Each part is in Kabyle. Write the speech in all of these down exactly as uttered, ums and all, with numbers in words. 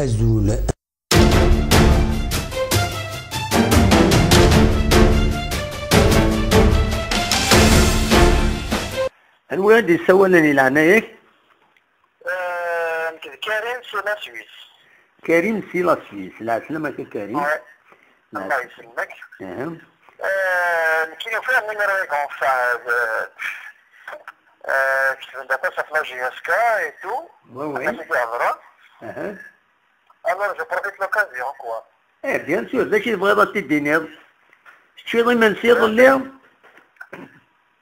Azul. Anwa i d-yessawalen i leɛnaya-k? Eh, nekk d Karim si la Suisse. Karim si la Suisse. Lɛeslama-k a Karim. Ouais. Lɛes- Allah yesselmek. Aha. Eh, nekk ufiɣ numéro-ik, enfin, eh, eh, ketben-d aṭas ɣef la J S K et tout. Oui, oui. Aṭas i d-iheḍren. Aha. Alors, je profite l'occasion, quoi. Eh, bien sûr, d acu i tebɣiḍ ad t-id-tiniḍ? Teččiḍ imensi iḍelli?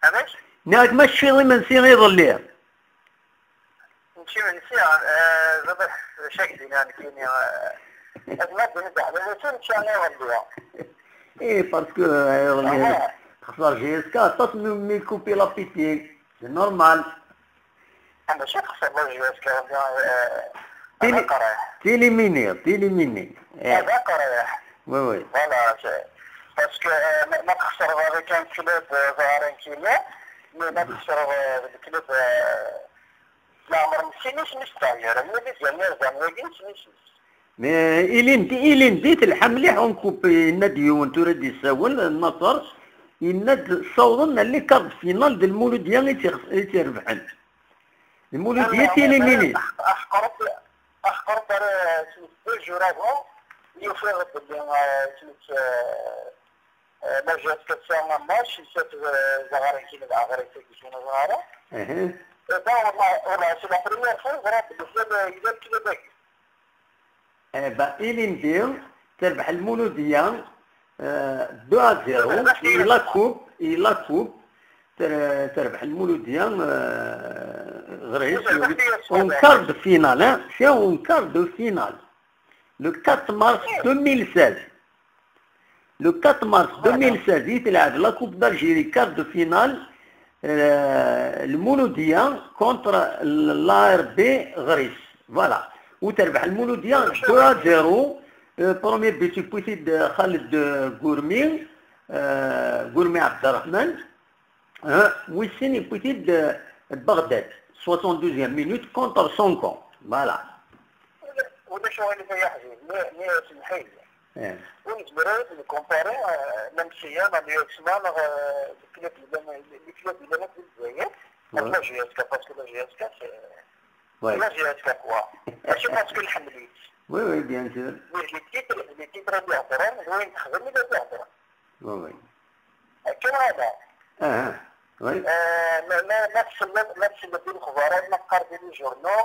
Amek? Nniɣ-ak ma teččiḍ imensi iḍelli? Nečči imensi, eh, baba, d acu ak-d-iniɣ nekkini, eh, ad ma d-nbeḥ, d acu nečča iḍelli? Eh, parce que, eh, iḍelli, ah, texṣer J S K, aṭas mi, mi kupi l'appétit. C'est normal. Ah, mačči texṣer la J S K, eh, Tili-, d aqerriḥ. Tili mini, tili mini. Eh. Ah, d aqerriḥ. Oui, oui. Voilà, c'est, parce que, eh, ma, ma txesreḍ avec un club, eh, ẓɣar nekkini, mais ma txesreḍ, eh, deg club, eh, leɛmer n sin isem-is d'ailleurs, mais les dernières années-agi sin isem-is. Mais ilindi, ilindi telḥa mliḥ en coupe, yenna-d yiwen tura d-yessawel, Naṣer, yenna-d ssawḍen à les quarts de finale d Lmuludya i tt-, i tt-irebḥen. Lmuludya tili mini. Aḥqer-d, aḥqer-d ara, eh, deux jours avant, yufiɣ belli, eh, isem-is, eh, eh, la J S K tesɛa match, yessat, eh, zaɣar n kina d aɣrib, deg kina zaɣar. Eh ben, والله, والله, c'est la première fois, ẓriɣ belli yella, yella lklub-agi. Eh ben, ilindi terbeḥ Lmuludya, eh, deux à zéro, i la coupe, i la coupe, ter-, terbeḥ Lmuludya, eh, ɣer-s, en quart de finale, hein, c'est en quart de finale. Le quatre mars deux mille seize. Le quatre mars deux mille seize, i telɛeb la Coupe d'Algérie, quart de finale, euh, Lmouloudia contre l'A R B Gris. Voilà. U terbeḥ Lmouloudia deux à zéro. Euh, premier but, yewwi-t-id, euh, Khaled, euh, Gourmi, euh, Gourmi Abderrahmane. Hein, wis sin yewwi-t-id, euh, Bagdad, soixante-douzième minute contre son camp. Voilà. Ulac aɣilif ay aḥbib, mi, mi semḥ-iyi. Eh. Ur nezmir ara ad nkumpari, eh, l'Amsiya, neɣ l'U S M A, neɣ, eh, le club yellan, le club yellan akk di Lezzayer, neɣ la J S K, parce que la J S K, c'est, ouais, la J S K, quoi. Mačči parce que nḥemmel-itt. Oui, oui, bien sûr. Mais les titres, les titres i d-iheddren, d wayen texdem i d-iheddren. Oui, oui. Akken hada. Ah, oui. Eh, ma, ma, ma tselleḍ, ma tselleḍ di lexbarat, ma teqqareḍ di les journaux,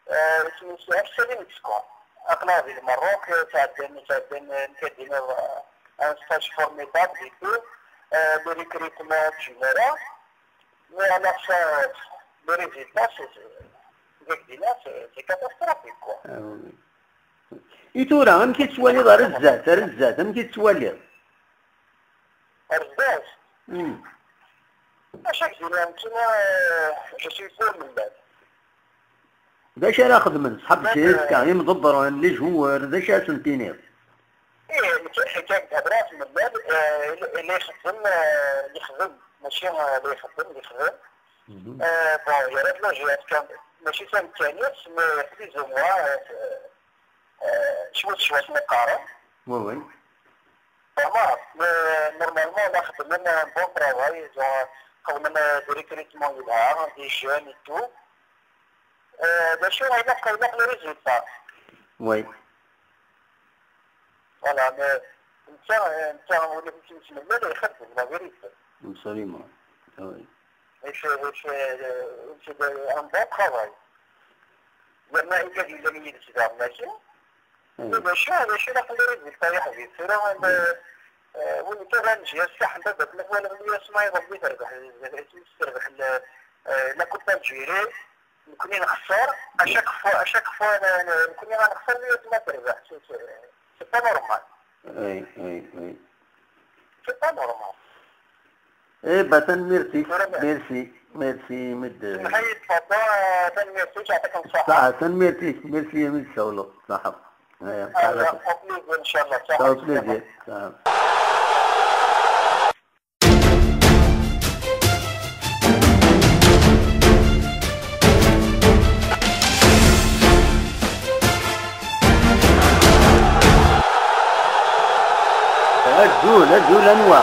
eh, isem-is Absalim Square. Aql-aɣ di Lmerruk, eh, sɛeddan, sɛeddan, eh, nekk ad d-iniɣ, eh, un stage formidable et tout, eh, le recrutement général. Mais à la fin, eh, le résultat, c'est, c'est, c'est, c'est catastrophique, quoi. Ah, oui, oui. I tura, amek i tettwaliḍ ar zdat, ar zdat, amek i tettwaliḍ? Ar zdat? Hmm. Acu ak-d-iniɣ, nekkini, eh, je suis pour Mellal. D acu ara xedmen ṣḥab J S K, eh, imḍebbren, les joueurs, d acu ara sen-tiniḍ? Ih, nekk, nekk ak-d-hedreɣ ɣef Mellal, eh, la, la ixeddem, eh, la ixeddem, mačči, eh, la ixeddem, la ixeddem. Mhm. Eh, bon, yerra-d la J S K, mačči tamekkanit, mais plus ou moins, eh, eh, cwiṭ cwiṭ mi qqaren. Oui, oui. Vraiment, mais normalement, la xedmen un bon travail, ils ont, xedmen, euh, des recrutements yelha, des jeunes et tout. Euh, d acu, ilaq, ilaq le résultat. Oui. Voilà, mais netta, netta, win i t-yesmellen, ixeddem, la vérité. Absolument. Ah oui. Il fait, il fait, euh, il fait de, un bon travail. Yerna igad yellan yid-s daɣen, mačči? Hmm. D acu, d acu ilaq le résultat, ya ḥbib? Tura, euh, euh, win kan la J S K, ḥedd ad d-akken ad twaliḍ l'U S M A iḍelli terbeḥ, terbeḥ le, euh, la Coupe d'Algérie. Nekkni nexser, à chaque fois, à chaque fois, euh, nekkni ɣa nexser, l'U S M A terbeḥ. C'est, c'est, c'est pas normal. Oui, oui, oui. C'est pas normal. Eh, bah, tanemmirt-ik. Merci, merci, Med. Semmeḥ-iyi-d, Papa, tanemmirt-ik, yeɛṭik ṣṣeḥḥa. Ṣṣeḥḥa, tanemmirt-ik, merci, Med Sawlo. Ṣṣeḥḥa. Aya, au plaisir, inchallah. Au plaisir. Azul, azul, anwa?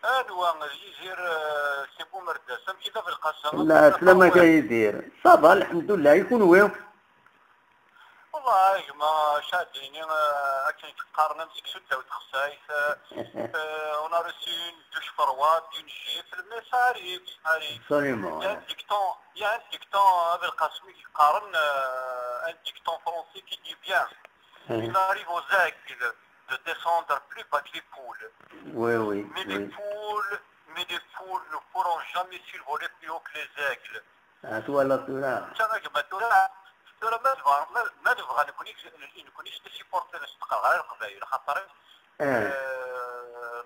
Anwa, d Yidir, eh, si Bumerdas. Amek i d Belqasem? Lɛeslama-k a Yidir. Ça va, lḥemdullah, i kunwi? Wallah, a gma, acu ad d-nini, eh, akken i k-qqaren, am seksu ddaw texsayt, eh, eh, on a reçu une douche froide, une gifle, mais ça arrive, ça arrive. Absolument, il y a un dicton, il y a un dicton, a Belqasem, i k-qqaren, eh, un dicton français qui dit bien, il arrive aux aigles de descendre plus bas que les poules. Oui, oui, mais les poules, mais les poules ne pourront jamais survoler plus haut que les aigles. Ah, twalaḍ tura? Tura, gma, tura, tura ma nebɣa, ma, ma nebɣa nekni, nekni s les supporters n Leqbayel, xaṭer, eh,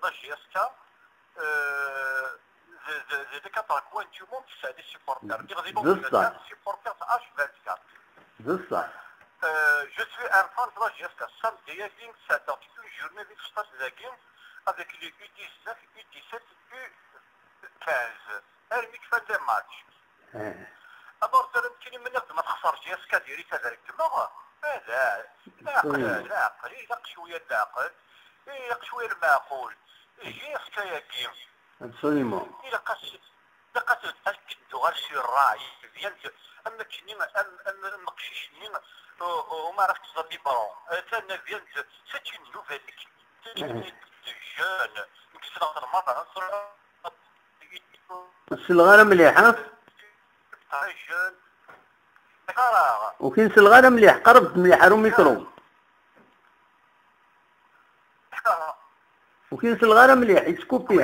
la J S K, eh, d, d, d les quatre coins du monde tesɛa des supporters. Lliɣ di Londres, supporters H vingt-quatre. D ṣṣeḥ. Euh, je suis un fan de la J S K. Samedi-agi, sɛeddaɣ-d une journée di Tecṭaṭ dagi avec les U dix-neuf, U dix-sept, U quinze. Armi kfan les matchs. Alors, tura nekkini ma nniɣ-d ma texṣer J S K diri-tt ad regmeɣ, ala, leɛqel, leɛqel, ilaq cwiya n leɛqel, ilaq cwiya n lmeɛqul. J S K-agi. Absolument. Ilaq-as, ilaq-as ad k-d-tuɣal si ṛṛay, vient de, am akken, am, am, am uqcic-nni, u, u, umi ara tekkseḍ bibeṛon. Atan vient de, c'est une nouvelle équipe. C'est une équipe de jeunes. Nekk ssneɣ-ten merra. Ur selleɣ ara mliḥ, ha? Très jeune. Qqareɣ. Ur k-in-selleɣ ara mliḥ, qerreb-d mliḥ ar umikru. Ur k-in-selleɣ ara mliḥ, yettkupi.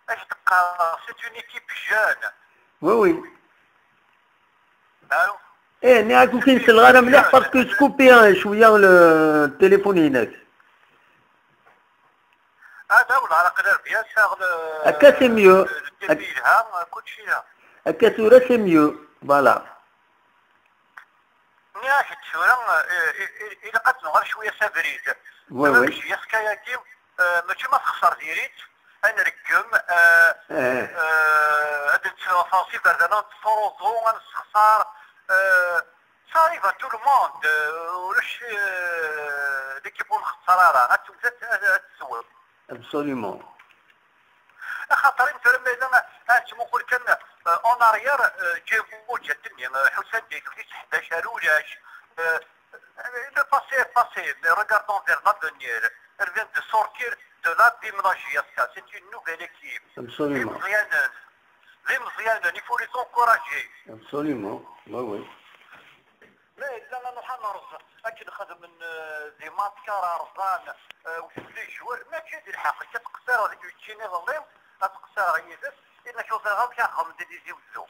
Ad k-d-qqareɣ, c'est une équipe jeune. Oui, oui. Allô? Eh, nniɣ-ak ur k-in-selleɣ ara mliḥ parce que yettkupi, eh, cwiya le téléphone-inek. Ah, da, wala, ala, qed rbiya, saɣ le, akka, c'est mieux. Le débit yelha, kulci yelha. Akka tura, c'est mieux. Voilà. Nniɣ-ak-d tura, eh, i, i, ilaq ad nuɣal cwiya s abrid. Oui, oui. J S K-agi, eh, mačči ma texṣer diri-tt, ad nreggem, eh, eh, ad nettfaṣi iberdan, ad nettfuruẓu, ad nessexṣar, eh, ça arrive à tout le monde, eh, ulac, eh, l'équipe ur nxeṣṣer ara, ad tewwet, ad, ad, ad teswel. Absolument. Axaṭer imi tura ma yella, ad tettmuqul kan, euh, en arrière, euh, Djebou, Djatini, euh, Ḥusan Degli, ḥdac ar ulac, euh, le passé est passé, mais regardons vers l'avenir. Elle vient de sortir de l'abîme, la J S K. C'est une nouvelle équipe. Absolument. D imeẓyanen. D imeẓyanen, il faut les encourager. Absolument. Oui, oui. Ma yella ad nruḥ ad nerẓ akken xedmen, eh, di Maskar, rẓan, eh, wten les joueurs, mačči d lḥeqq, ad tqeṣṣireḍ deg učči-nni iḍelli, ad tqeṣṣireḍ yid-s, inna-k ur ẓriɣ amek ara xedmen di Tizi Wezzu.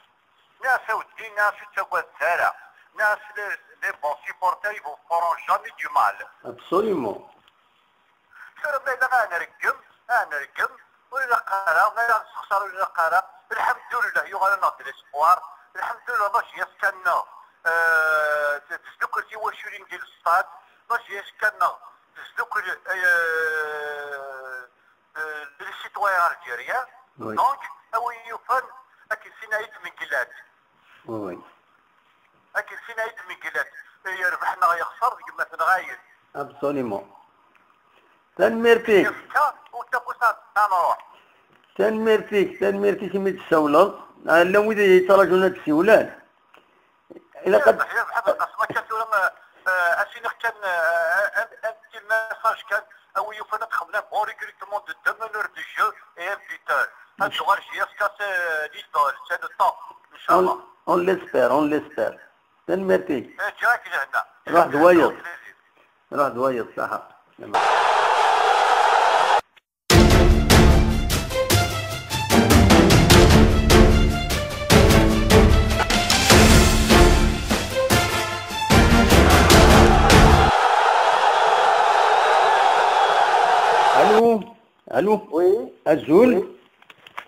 Nniɣ-as a weddi, nniɣ-as ur ttagadet ara, nniɣ-as les, les bons supporters, ils vous feront jamais du mal. Absolument. Tura ma yella ad nreggem, ad nreggem, ur ilaq ara, ma yella ad nessexṣer, ur ilaq ara. Lḥemdullah, yuɣal-aneɣ-d l'espoir. Lḥemdullah, la J S K-nneɣ, euh, tezdukel tiwaculin di lestad. La J S K-nneɣ tezdukel, euh, euh, les citoyens algériens. Oui. Donc, a win yufan, akken sin ay tmeglat. Oui, oui. Akken sin ay d-meglat, yerbeḥ neɣ yexṣer deg ma tenɣa-yid. Absolument. Tanemmirt-ik. Yefka ur tafus ad nruḥ. Tanemmirt-ik, tanemmirt-ik imi d-tessawleḍ. Llan wid i yettraǧun ad d-siwlen. Ilaq ad... Yerbeḥ, yerbeḥ a Belqasem, akka tura, eh, eh, ad s-iniɣ kan, eh, un, un petit message kan, a win yufan ad xedmen un bon recrutement de deux meneurs de jeu et un buteur. Ad tuɣal J S K, c'est l'idole, c'est le top, inchallah. On, on l'espère, on l'espère. Tanemmirt-ik. Eh, ǧǧiɣ-ak lehna. Ruḥ d wayeḍ. Ruḥ d wayeḍ, ṣaḥa. Allo. Allo. Oui. Azul. Oui.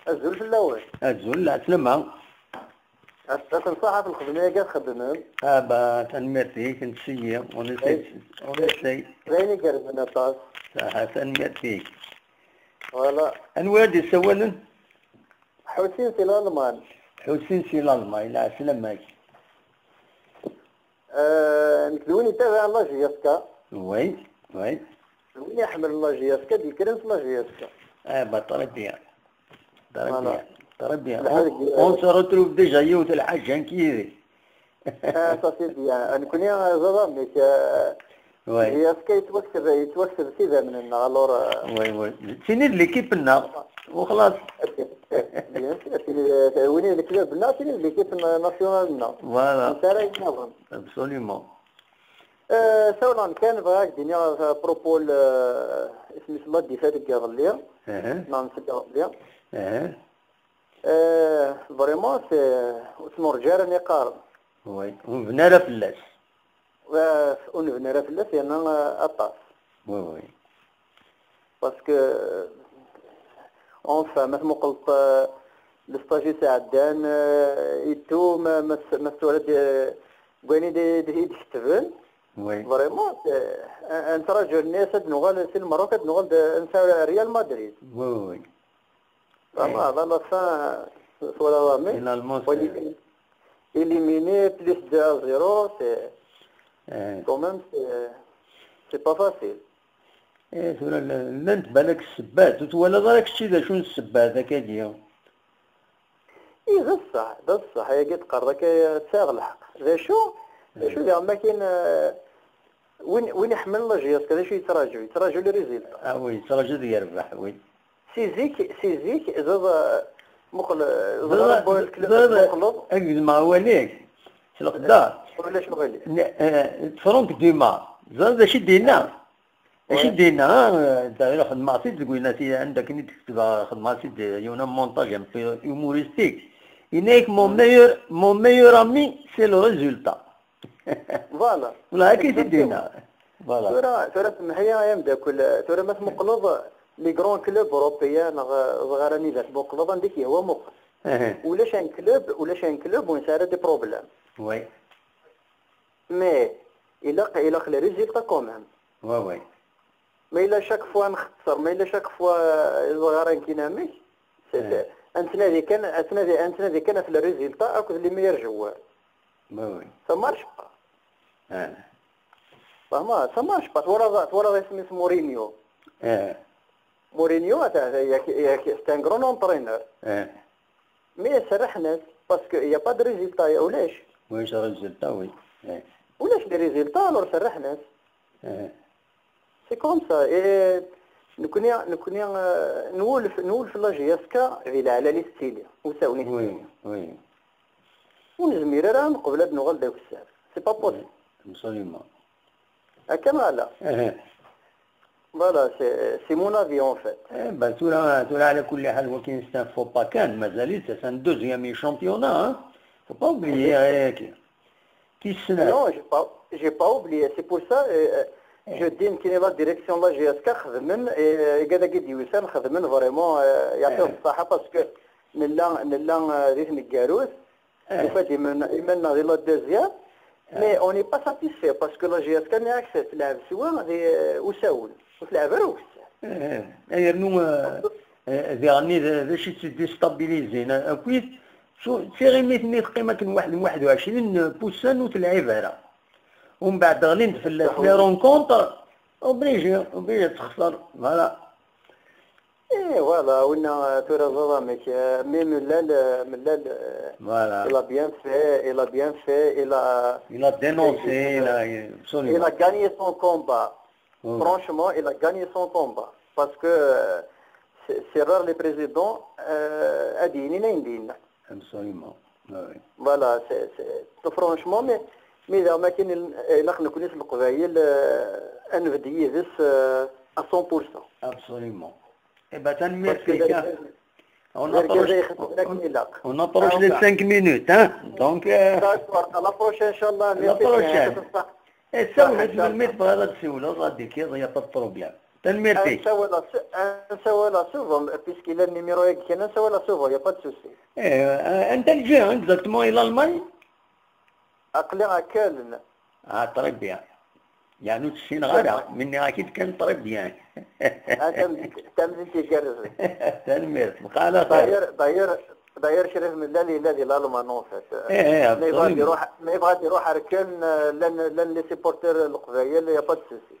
Azul fell-awen. Azul, lɛeslama. Ass-a tenṣaḥ ɣef lxedma-agi txeddmem. Ah, bah, tanemmirt-ik, nseyyi, on essaie, on essaie. D ayen igerrzen aṭas. Saḥa, tanemmirt-ik. Voilà. Anwa i d-isawalen? Ḥusin si Lalman. Ḥusin si Lalman, lɛeslama-k. Eh, nekk d win yettabaɛen la J S K. Oui. Oui. Win iḥemmlen la J S K, d yekkren s la J S K. Ah, bah, très bien. Très Voilà. Bien. Très bien. Lḥal On, on se retrouve déjà, yiwet lḥaǧa nekk yid-k. Ah, ça c'est bien. Nekkni, euh, ẓer amek, euh, Oui. J S K yettwakteb, yettwakteb s idammen-nneɣ, alors, euh, Oui, oui. D tin i d l'équipe-nneɣ. Wexlaṣ. Bien sûr, tin i d, win i d club-nneɣ, tin i d l'équipe nationale-nneɣ. Voilà. Netta ara yennaḍen. Absolument. Euh, sawlen kan, bɣiɣ ad k-d-iniɣ à propos, euh, isem-is, la défaite deg iḍelli, Uh-huh. neɣ n seg iḍelli. Uh-huh. Euh, vraiment, c'est, ur s-nurǧa ara niqar. Oui. Ur nebni ara fell-as. Euh, ur nebni ara fell-as, yerna, euh, aṭas. Oui, oui. Parce que, euh, enfin, ma tmuqleḍ, euh, le stage i sɛeddan, euh, et tout, ma, ma, ma twalaḍ, euh, deg wayen i d-, i d-, i d-ketben, Oui. vraiment, c'est, un, un stage, ad nuɣal si Lmerruk, ad nuɣal d, ad nesɛu Real Madrid. Oui, oui. Vraiment, à la fin, twalaḍ amek. Finalement, On c'est- est éliminé, plus deux à zéro, c'est, Eh, quand même, c'est, c'est pas facile. eh, tura la- llant balak ssebbat, ur twalaḍ ara kečči d acu n ssebbat akkagi. I d ṣṣeḥ, d ṣṣeḥ, ayagi teqqareḍ akka, tesɛiḍ lḥeqq. D acu? D acu diɣen makin, euh, win, win iḥemmlen la J S K, d acu yettraǧu? Yettraǧu les résultats. Ah oui, yettraǧu ad yerbeḥ, oui. Si zik, si zik, ẓiḍ, euh, muqel, euh, Ẓiḍ, ẓiḍ, ẓiḍ, ak gzmeɣ awal-ik, s leqder. Ulac uɣilif. Ne- eh, Franck Dumas, ẓiḍ d acu i d-yenna? D acu i Ouais. d-yenna? Ah, eh, da, xedmeɣ-t-id deg winati, anda akken i d-ketbeɣ, xedmeɣ-t-id yiwen n montage un peu humoristique. Yenna-yak, mon meilleur, mon meilleur ami, c'est le résultat. Voilà. Wala, akka i t-id-yenna. Voilà. Tura, tura semmeḥ-iyi ay ameddakel, tura ma tmuqleḍ les grands clubs européens neɣ ẓɣar anida tmuqleḍ, anda i k-yehwa muqel. Eh, Ulac un club, ulac un club ur nesɛi ara des problèmes. oui. Mais ilaq, ilaq les résultats quand même. Oui, oui. Ma yella chaque fois nxeṣṣer, ma yella chaque fois, euh, ẓɣar amek, c'est, Eh. c'est, ad nettnadi kan, ad nettnadi, ad nettnadi kan ɣef les résultats akked les meilleurs joueurs. Oui, oui. Ça marche pas. Eh. Fehmeḍ? Ça marche pas. Twalaḍ, twalaḍ isem-is Mourinho. Eh. Mourinho, ata, yak, yak, c'est un grand entraîneur. Eh. Mais serrḥen-as, parce que y a pas de résultat, ulac. Oui, c'est résultat, oui. Eh. Ulac les résultats, alors serrḥen-as. Eh. C'est comme ça. Et nekkni, nekkni, euh, nwulef, nwulef la J S K di leɛlal i tettili. Usawen i Oui, tettili. Oui. Ur nezmir ara ad neqbel ad nuɣal d akessar. C'est pas possible. Absolument. Akka neɣ ala? Eh. Voilà, c'est, c'est mon avis en fait. Eh ben, tura, tura, ala kulli ḥal, wakin c'est un faux pas kan, mazal-it, c'est un deuxième championnat, hein. Faut pas oublier, eh, qui, qui se Non, j'ai pas, j'ai pas oublié. C'est pour ça, euh, euh, je dis que la direction de la J S K خدمن, et, euh, igad-agi d-yusan xedmen vraiment, euh, يعطيهم الصحة, parce que nella, nella, euh, di tneggarut, Eh. Nufa-d iman-, iman-nneɣ di la deuxième, mais on n'est pas satisfait parce que la J S K-nni akk tleɛɛeb s wa, di, eh, usawen. Ur tleɛɛeb ara ukessar. Eh, eh, yernu, eh, eh, diɣenni d, d acu i tt-déstabilisé, na-, akkit, su-, d tiɣimit-nni teqqim akken waḥed n waḥed u ɛecrin n wussan ur telɛib ara. Umbeɛd ɣlint fell-as les rencontres, obligé, obligé ad texṣer, voilà. Eh, voilà, winna, euh, tura ẓer amek, euh, mais Mellal, euh, Mellal, euh, Voilà. Il a bien fait, il a bien fait, il a, Il a dénoncé, il a, absolument. Il a gagné son combat. Oui. Franchement, il a gagné son combat. Parce que, euh, c'est, c'est rare les présidents, euh, ad d-yinin ayen d-yenna. Absolument. Oui, oui. Voilà, c'est, c'est, franchement, mais, mais d ayen akken il-, ilaq nekkni s Leqbayel, euh, ad nebded yid-s, euh, à cent pour cent. Absolument. Eh ben, tanemmirt Parce que fik, d hein. On d argaz approche, ay ixeddmen akken on, ilaq. On approche Ah, les ouais. cinq minutes, hein. Donc, euh, D'accord, à la prochaine, Inch'Allah. La Merci bien. Prochaine. Tout ça. Eh, sawel Ah, melmi Inch'Allah. tebɣiḍ ad tsiwleḍ, ad d-tekkiḍ, y a pas de problème. Tanemmirt-ik. Ad nsawel s-, ad nsawel souvent, puisqu'il a le numéro-agi kan, ad nsawel souvent, y a pas de souci. Eh, euh, anta lǧiha exactement, i l'Allemagne? Aql-i à Köln. Ah, très bien. Yeɛni ur tt-ssineɣ ara, mi nniɣ-ak-id kan très bien. Ah, tamdint, tamdint igerrzen. Tanemmirt, bqa ɛla xir. D'ailleurs, d'ailleurs, d'ailleurs, Crif Mellal yella di l'Allemagne, en fait. Eh, eh, Ma yebɣa ad absolument. iruḥ, ma yebɣa ad iruḥ ar Köln, euh, llan, llan les supporters n Leqbayel, y a pas de souci.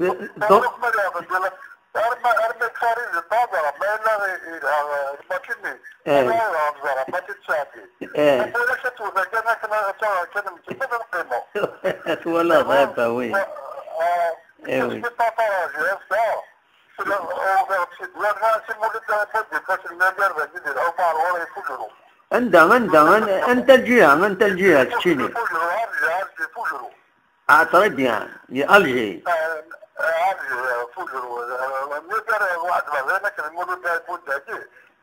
Donc, ma d-iɛmel, arma, arma yekfar-it di ṭṭabra, ma yella i-, i-, lmačči-nni, eh, ma yella ɣer ẓra, mačči d saɛti. Eh. Ulac ad twet kan akken ad taɣ kan mkemmel ad nqimu. Twalaḍ, eh, bah oui. Eh oui. Parce que papa, j'ai un frère, c'est le, on a aussi, on a un petit moulet dans la boîte, des fois, c'est le meilleur, ben, il dit, on parle, on est toujours. Anda, anda, an-, anta lǧiha, anta lǧiha, keččini? Toujours, Alger, Alger, toujours. Ah, très bien. Di Alger. آه، آه، عادي، آه، فوجر، آه، نقدر واحد بعدين كان يمر بها يكون داكي.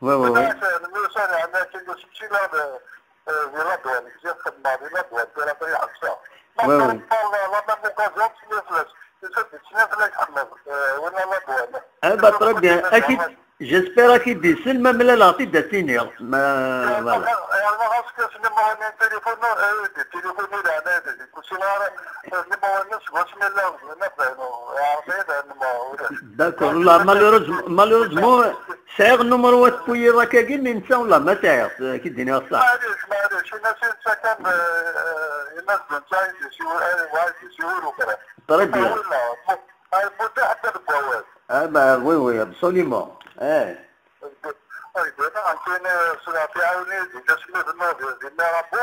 Oui, oui, oui. بس، آه، نمير ثاني عندنا كي يوسف شيلان، آه، آه، في لا دوان، يصير خدمة في لا دوان، في لا طريقة حبسة. Oui, oui. ما كان لا، لا، ما كان زوج سنين فلاش، يصير سنين فلاش حمل، آه، ولا لا دوان. Eh ben, très bien. أكيد. J'espère أكيد يسلم ما ملال أعطي داتيني. ما، voilà. يعني ما خاصك تسلم هو من تليفون، آه، تليفون إلى أنا، كل شيء نهار، آه، لما هو الناس، واش من لا، لا، فهموا، عرفت، لأن ما هو. D'accord. والله malheureusement، malheureusement، سعيغ النمر وتبوي راكاكي، mais نسى والله ما سعيغ، كي ديني الصح. معليش، معليش، الناس ينسى كان، آه، آه، الناس بنت عايز يسيو، آه، عايز يسيو وكذا. Très bien. والله، هاي بوتا حتى البواب. Ah, bah, oui, oui, absolument. Eh. هاي بوتا، عندنا سلعة في عوني، دي تسمية في النوبة، دي ميرابو.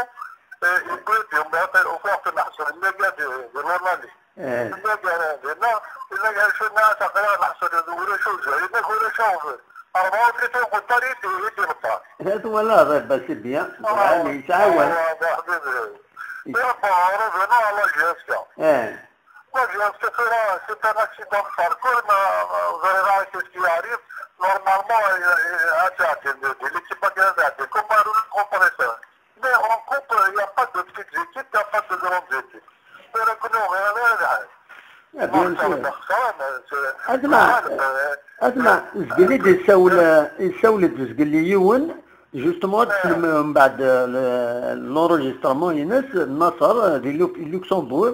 إيه، يقول لهم بقى، وفاق نحصل الميجا دي، دي لومالي. Eh. الميجا دي، لا، الميجا شو الناس أقرأ نحصل، ولا شو زي، ولا شو زي. أربعة وثلاثين قطاري، دي، دي، دي، دي. هذا ولا غير بس بيان. آه. يعني، تعاون. آه، يا حبيبي. يا بابا، أنا، أنا على جهازك. Eh. Moi, j'ai un chauffeur, c'est un accident de parcours, mais, euh, vous allez voir qu'est-ce qui arrive. Normalement, il, il, ah, tiens, tiens, tiens, l'équipe a gagné, tiens, comme un rouleau compresseur. Mais on coupe, il n'y a pas de petites équipes, il n'y a pas de grandes équipes. C'est reconnu, on est là, là. Ah, bien sûr. C'est, c'est, أسمع، c'est, أسمع، زقلي دي يسول، يسول زقلي يون، justement, آه. تسلم من بعد، آه، ل-، l'enregistrement ينس، نصر، آه، دي لوك-، لوكسمبورغ.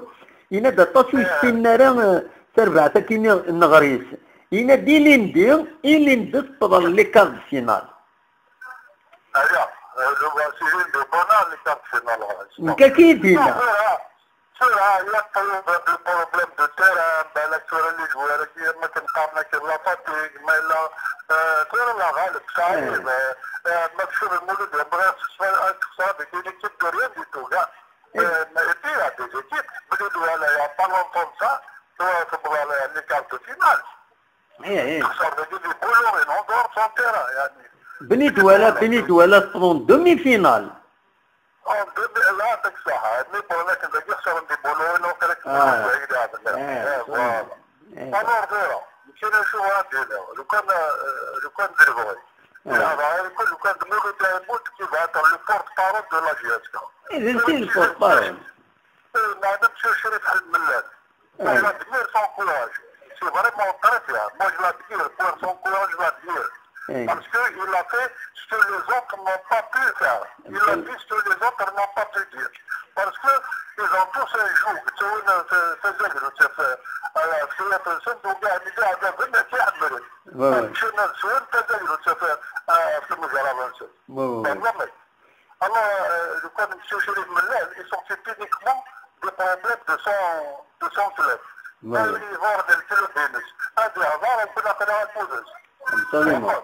Yenna-d aṭas ur yessin ara, eh, tarbaɛt akkin n ɣer-is. Yenna-d ilindi, ilindi teṭṭḍen les quarts de finale. Aya, eh, le Brésil de Bonan, les quarts de finale. Nekk akka i d-yenna. Tura, tura, il y a problème de problème de terrain, ben, la tura, les joueurs, qui aiment que parle que la fatigue, mais là, eh, tura, la غالب, ça arrive, eh, eh, match sur le Mouloud, eh, bref, c'est une équipe de rien du tout, gars. Eh, et puis, il y a des équipes, Beni Douala, il y a pas longtemps de ça, tu vois, c'est pour aller à les quarts de finale. Eh, eh. Ça veut dire des boulots et non dehors son terrain, يعني. Beni Douala, Beni Douala, c'est en demi-finale. En demi, là, c'est ça, hein. Mais bon, là, c'est des boulots et non, c'est Ah. Eh, voilà. Eh. Alors, voilà. C'est le choix de l'heure. Le camp, euh, le camp de Grégory. Eh. Et alors, le camp, le camp de Mouloud Dahoud qui va être le porte-parole de la J S K. Eh, c'est le porte-parole. Euh, Madame Monsieur Chérif Al-Mellal. Eh. Je l'admire son courage. C'est vraiment très bien. Moi, je l'admire pour son courage, je l'admire. Eh. Parce qu'il a fait ce que les autres n'ont pas pu faire. Il a dit ce que les autres n'ont pas pu dire. Parce que ils ont tous un joug. C'est une, c'est, c'est, c'est, c'est, euh, c'est une personne dont il y a des gens qui aiment. Ouais, ouais. C'est une, c'est une, c'est, euh, c'est une, c'est, euh, c'est une, Ouais, ouais, ouais. Alors, euh, le cas de Monsieur Chérif Mellal, il s'occupe uniquement des problèmes de son, de son club. Ouais, ouais. Il va dans le club de Nice. هذه هضرة ربنا قالها لك. Absolument.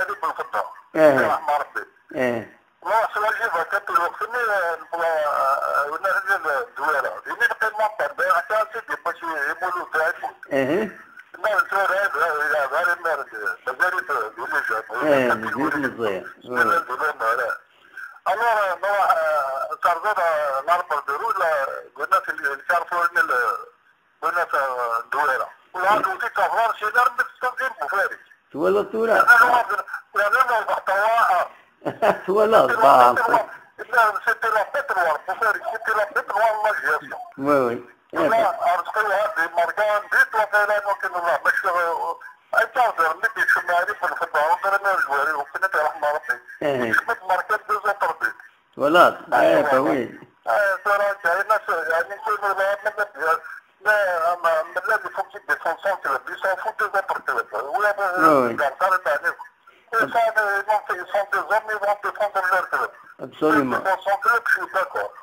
Smaɛil Ibn Fedda. Aha. Yerḥem Rebbi. Aha. Nruḥ s lǧiba kan lweqt-nni, nebla, eh, nar d Dwala. Din i neqqim longtemps, d acu i d-yewwi Imulud Ɛibud. Aha. Ma d tura, eh, yelɛeb ar imar, mazal-it d les jeunes. Eh, mazal-it meẓẓi. Mazal d les jeunes. Alors, eh, nruḥ, eh, terẓiḍ, eh, l'arbre de Dwala, eh, gna-t lkarfur-nni, eh, gna-t, eh, Dwala. Wala d-tewwet-it ɣer Fransa, armi d-tewwet Bufarik. Twalaḍ tura? Twalaḍ, bah. C'était la bête noire, Bufarik, c'était la bête noire, la gestion. Oui, oui. Là, Arezqi Wahab, il marque un but, وقيلا ممكن والله باش، آه، un quart d'heure, mais il se met à aller pour le football, on dirait même joueur, il finit par رحمة ربي. Eh. Il se met de marquer deux autres buts. Voilà, eh, bah oui. Eh, c'est vrai, c'est une affaire, يعني، نقول لها من البلاد، لا، أما من البلاد، il faut qu'il défende son club, il s'en fout des autres clubs. ولا ب-، Ah oui. قال، قال، يعني، ça, ils ont fait, ils sont des hommes, ils vont défendre leur club. Absolument. Ils défendent son club, je suis d'accord.